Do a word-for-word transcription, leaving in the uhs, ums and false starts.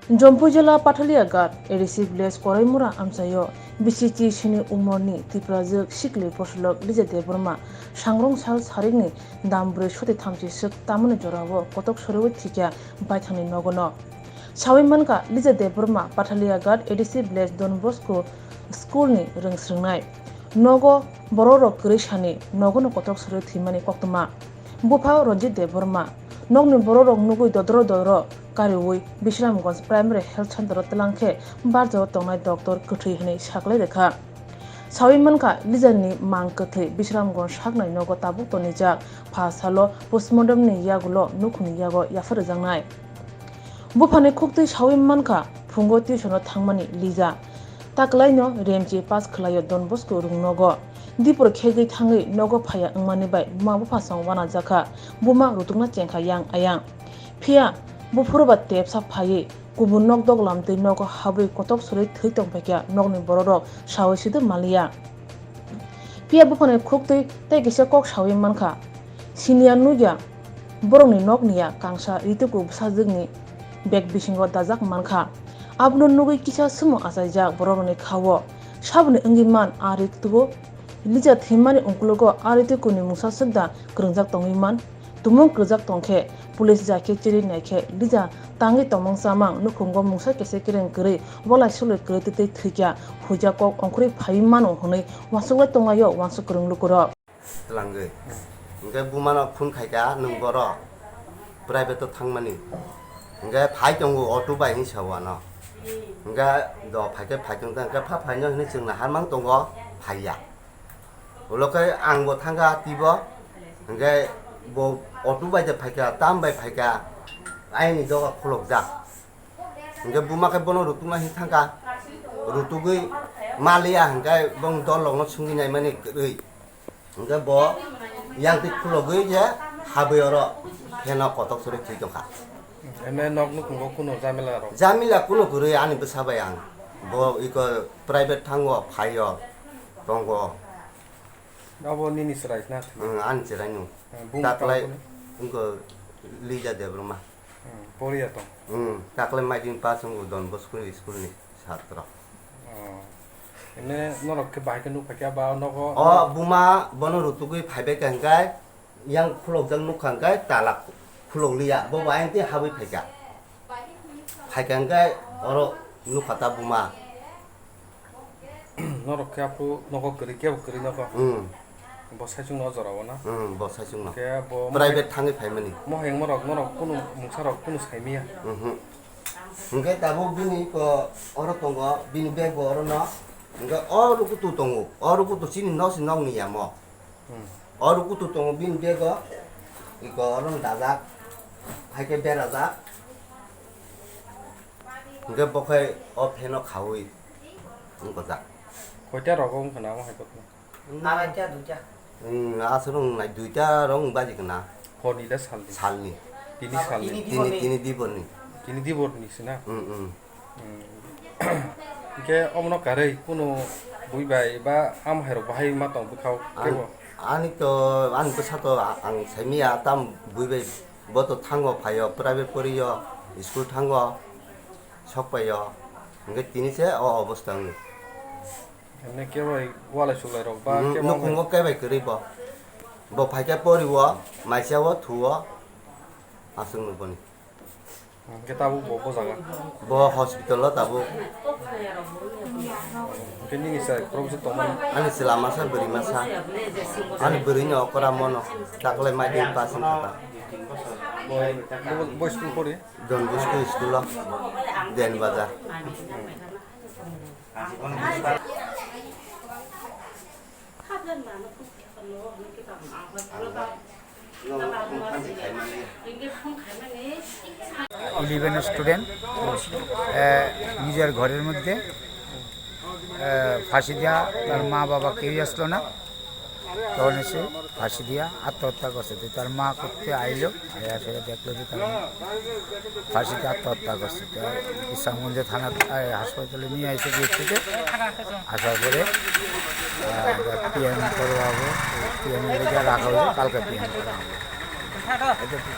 Jompui jila Pathalia Ghat A D C village Koraimura amchaio bisi chisini umorni Tiprajwk sikli bwswlwk Lija Debbarma sangrong sal sarikni dam brwi soti thamchi swk tamani jorao kotok soriwi thwikha baithangni nogono. Sawi mankha Lija Debbarma Pathalia Ghat A D C village Don Bosco school ni rwng srwngnai. Nogo bororok kwrwi sani nogono kotok soriwi thwimani koktwma. Bupha Ranjit Debbarma nokni bororok nugwi dodro dodro kariwi Bisramganj Primary Health Center o twlang khe barjao tongnai doctor kwthwi hwnwi saklai rwkha. Sawi mankha Lijani mang kwthwi Bisramganj saknai nogo tabuk tonijak, pha salo postmortem ni yagulo nukhungni yago yapharjaknai. Buphani khuktwi sawi mankha phungo tuition o thangmani Lija. Taklaino remchi pass khlaio Don Bosco rwng nogo. Dipor khegwi thangwi nogo phaiya wngmani bai buma buphasong wanajakha, buma rutukna chengkha yang ayang. Phiya buphuru ba tepsa phaiwi kubun nok doglam twi nogo habwi kotok soriwi thwi tongphaikha nokni bororok sawi sidi manliya. Phiya buphani khuktwi tei kisa kok sawi mankha. Siniya nukya borokni nokniya kangsa rituku bwsajwkni bag bisingo dajak mankha. Abono nugwi kisa sumo achaijak borokni khao. Saboni wngwi man a ritugo Lija thwimmani ungkulugo a ritukuni mungsa swkda kwrwngjak tongwi man. Tumung kwrwjak tongkhe, police jai khe chiri naikhe Lija tangwi tongmang chamang nukhungo mungsa kese kereng kwrwi, bolai sulwi kwrwi twtwi thwikha, huijak kok ongkhorwi phaiwi mano hwnwi uansuk lai tonglaio uansuk kwrwng lukurok. Twlangwi. Hwnkhe bumano phone khaikha, "Nwng boro private o thangmani." Hwnkhe phai tongo auto bai hinwi sao ano. Hwnkhe do phaikhe phai tongkha, hwnkhe pha phaino hinwi chwng naharmang tongo, phaiya. Ulo khe ang bo thangkha twibo, hwnkhe bo auto bai de phaikha, tam bai phaikha, aini doga khulokjak. Hwnkhe buma khe bono rutukna hin thangkha, rutugwi maliya hwnkhe bong dol rokno swngwi naimani kwrwi. Hwnkhe bo yang twi khulogwi je habwi oro pheno kotok sori thwi tongkha. Ene nok nukhungo kuno jamila rok? Jamila kuno kwrwi ani bwsa bai ang. Bo iko private thango, phaio, tongo. Abo nini chwrai na? Hmm, ani chwrai no. Eh, bung Taklai tamo ni? Wngkha Lija Debbarma. Hmm, poriya tong? Hmm, taklai maidin pass wngkha Don Bosco ni school ni satro. Oh. Ene norok khe bahai khe nukha khe ba nogo? O buma bono rutugwi phaibai kha hwnkhe yang khulokjak nukha hwnkhe tala khulokliya. Bo bai tei habwi phaikha. Phaikha hwnkhe oro nukha ta buma. Norok khe aphuru nogo kwrwi, kebo kwrwi nogo. Hmm. Bo saichung no o jora o na? Hmm, bo saichung no. Khe bo private thangwi phaimani. Moheng morok, norok kunu mungsa rok kunu saimiya. Mhm. Hwnkhe tabuk bini ko oro tongo, bini bag bo oro no. Hwnkhe o rukutu tongo, o rukutu chini nok si nok ni yamo. Hmm. O rukutu tongo bini bego, iko oro dajak, hai khe berajak. Hwnkhe bo khe o pheno khaui wngkojak. Koita rogo wngkha na omo hai khe? Araita, duita. Hmm, aswk wng nai duita rok wng baji khe na. Horni da salni? Salni. Tini salni? Tini, tini diborni. Tini diborni se na? Hmm, hmm. Hmm. Hwnkhe omono karwi kunu bui bai ba amo hai rok bahai ma tong bwkha o kebo? Ani to, ani bwsa to a-, ang saimanya tam bui bai bo to thango phaio private poriyo school thango sok paio hwnkhe tini se o obostha wngwi. Emne kebai walai suklai rok ba Hmm, kebo nukhungo kebai kwrwi bo. Bo phaikhe poriwo, maisao thuo aswk nuboni. Hwnkhe tabuk bo, bo jaga? Bo hospital o tabuk. Hwnkhe nini chwrai khoroksa tongmani? Ani chwla masa, bwrwi masa. Ani bwrwini okora mono. Taklai maidin pass wngkha ta. Bo, bo, bo school pori? Don Bosco school o, Den Bazar. Eleven student, আহ, নিজের ঘরের মধ্যে, আহ, ফাঁসি দেওয়া, তার মা বাবা কেউই আসলো না, তখন এসে ফাঁসি দিয়া আত্মহত্যা করছে। তো তার মা করতে আইলো, আয়া সেটা দেখলো যে তার মা ফাঁসিতে আত্মহত্যা করছে। তো ইসলামগঞ্জ থানা, এই, হাসপাতালে নিয়ে আসে বিএসপিতে। আসার পরে, আহ, পিএম করা হবে, পিএম লেগে রাখা হয়েছে, কালকে পিএম করা হবে। এটা কি?